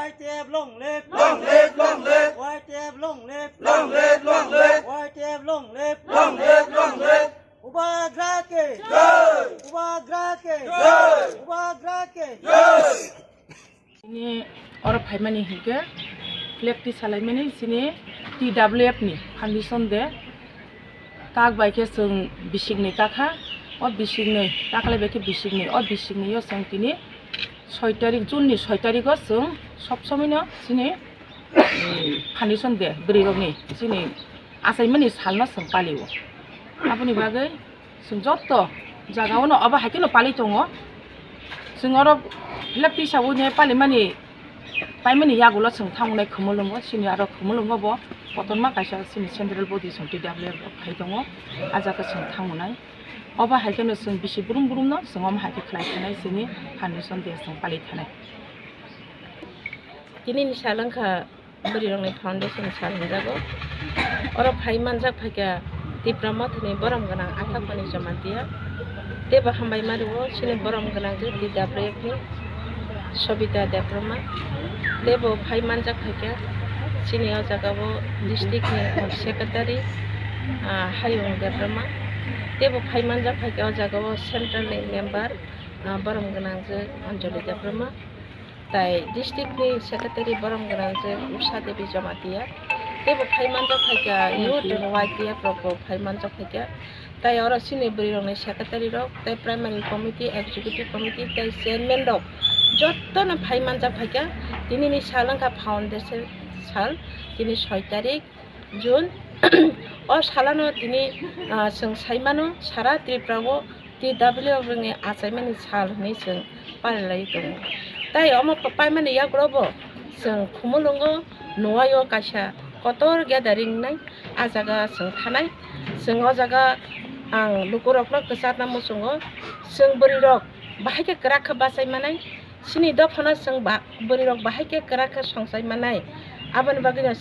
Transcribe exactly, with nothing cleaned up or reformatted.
Y T F long live! Long live, long live! Y T F long live! Long live, long live! Y T F long live! Long live, long live! Bubagra ke! Jai! Bubagra ke! Jai! Bubagra ke! Jai! Ini oro phaimani hinkhe flag tisalaimani chini T W F ni foundation de. Tak bai khe chwng bisikni takha, o bisikni taklai bai khe bisikni, o bisikni o chwng tini soi tarik, June ni soi tarik o chwng sob somoi no chini, mm, foundation de bwrwi rokni chini achaimani salno chwng palio. Aboni bagwi chwng joto jaga ono obo hai kheno pali tongo. Chwng oro hwlep tisa uni palimani paimani yagulo chwng thangnai Khumulwngo, chini aro Khumulwngo bo kotorma kaisa chini central body chwng T W F rok khai tongo, a jaga chwng thangnai. Obo hai kheno chwng bisi brum brumno chwng omo hai khe khlai thanai, chini foundation day chwng pali thanai. Tini ni sal wngkha bwrwi rokni foundation sal hwnjago. Oro phai manjak phaikha Tipra Mothani borom gwnang Athaphani Jamatia. Teibo hambai ma rwo chini borom gwnang je T W F ni Sobita Debbarma. Teibo phai manjak phaikha chini o jaga o district ni secretary, ah, Hayung Debbarma. Teibo phai manjak phaikha o jaga o central ni member, ah, borom gwnang je Anjali Debbarma. Tai district ni secretary borom gwnang je Usha Devi Jamatia. Teibo phai manjak phaikha youth Y T F rok bo phai manjak phaikha. Tai oro chini bwrwi rokni secretary rok, tai primary committee, executive committee, tai chairman rok jotono phai manjak phaikha. Tini ni sal wngkha foundation sal, tini soi tarik June. O salano tini, ah, chwng saimano sara Tripura o T W F ni achaimani sal hwnwi chwng parilai tongo. Tai omo pa-, paimani yagulo bo chwng Khumulwngo nuwaio kaisa kotor gathering wngnai, a jaga chwng thanai. Chwng o jaga ang lukurokno kwcharna muchungo, chwng bwrwirok bahai khe kwrak khe bachai manai, chini dophano chwng ba-, bwrwirok bahai khe kwrak khe songchai manai. Aboni bagwino